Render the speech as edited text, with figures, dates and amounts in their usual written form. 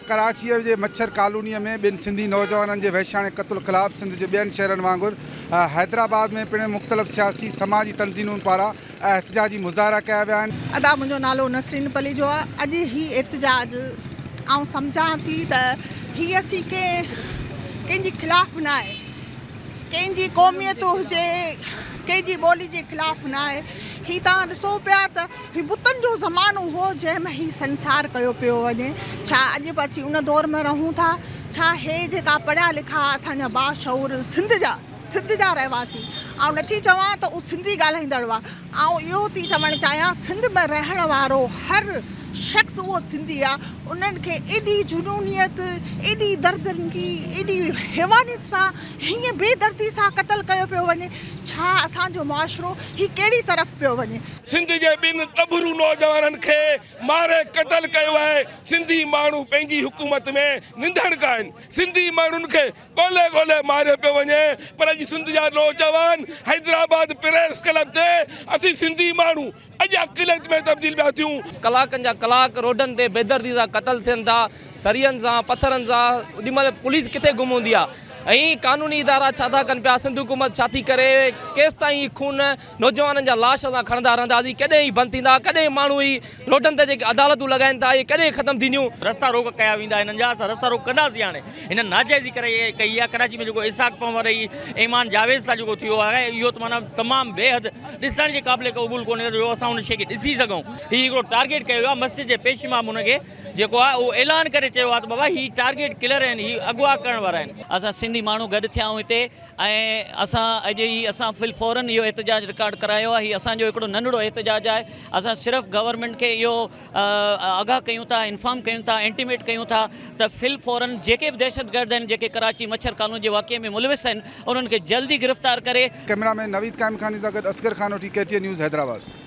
ڪراچيء جي مڇر ڪالونيء ۾ ٻن سنڌي نوجوانن جي وحشياڻي قتل خلاف سنڌ جي ٻين شهرن وانگر حيدرآباد ۾ پڻ مختلف سياسي سماجي تنظيمن پاران احتجاجي مظاهرا ڪيا ويا آهن. ادا منهنجو نالو نسرين پليجو آ اڄ هي احتجاج آئون سمجهان ٿي ته هي اسين ڪنهن ڪنهن جي خلاف نه آهي ڪنهن جي قوميت هجي ڪنهن جي ٻولي جي خلاف نه آهي هي توهان ڏسو پيا ته هي بتن جو زمانو هو جنهن ۾ هي سنسار ڪيو پيو وڃي. ڇا اڄ به اسين ان دور ۾ رهون ٿا؟ ڇا هي جيڪا پڙهيا لکا اسان جا باشعور سنڌ جا سنڌ جا رهواسي آئون نٿي چوان ته هو سنڌي ڳالهائيندڙ هئا آئون اهو ٿي چوڻ چاهيان سنڌ ۾ رهڻ وارو هر شخص اهو سنڌي آ انهن کي ايڏي جنونيت ايڏي دردنگي ايڏي حيوانيت سان هيئن بي دردي سان قتل ڪيو پيو وڃي ڇا اسان جو معاشرو هي ڪهڙي طرف پيو وڃي؟ سنڌ جي ٻن ڳڀرو نوجوانن کي ماري قتل ڪيو آهي، سنڌي ماڻهو پنهنجي حڪومت ۾ ننڌڻڪا آهن، سنڌي ماڻهن کي ڳولي ڳولي ماريو پيو وڃي پر اڄ سنڌ جا نوجوان حيدرآباد پريس ڪلب تي اسين سنڌي ماڻهو اڄ اقليت ۾ تبديل پيا ٿيون. ڪلاڪن جا ڪلاڪ روڊن تي بيدردي سان قتل ٿين ٿا، سرين سان، پٿرن سان، اوڏي مهل پوليس ڪٿي گم هوندي آ ۽ قانوني ادارا ڇا ٿا ڪن پيا، سنڌ حڪومت ڇا ٿي ڪري، ڪيستائين هي خون نوجوانن جا لاش اسان کڻندا رهنداسين، ڪڏهن هي بند ٿيندا، ڪڏهن ماڻهو هي روڊن تي جيڪي عدالتون لڳائين ٿا اهي ڪڏهن ختم ٿينديون. رستا روڪ ڪيا ويندا هنن جا اسان رستا روڪ ڪنداسين هاڻي هنن ناجائزي ڪري ڪئي آهي ڪراچي ۾ جيڪو اسحاق پنهور ۽ ايمان جاويد سان جيڪو ٿيو آهي اهو ته معنيٰ تمام بي حد ڏسڻ جي قابل قبول ڪونهي جو اسان ان شيء کي ڏسي سگهون هي هڪڙو ٽارگيٽ ڪيو ويو آهي مسجد جي پيش امام ان کي جيڪو آهي اهو اعلان ڪري چيو آهي ته بابا هي ٽارگيٽ ڪلر آهن هي اغوا ڪرڻ وارا آهن. اسان سنڌي ماڻهو گڏ ٿيا آهيون هتي ۽ اسان اڄ هي اسان في الفورن اهو احتجاج رڪارڊ ڪرايو آهي هي اسان جو هڪڙو ننڍڙو احتجاج آهي اسان صرف گورنمينٽ کي اهو آگاهه ڪيون ٿا انفارم ڪيون ٿا انٽيميٽ ڪيون ٿا ته في الفورن جيڪي به دهشتگرد آهن جيڪي ڪراچي مڇر ڪالوني جي واقعي ۾ ملوث آهن انهن کي جلدي گرفتار ڪري ڪئميرا مين نويد قائمخاني سان گڏ Asghar Khanoti K T N news Hyderabad.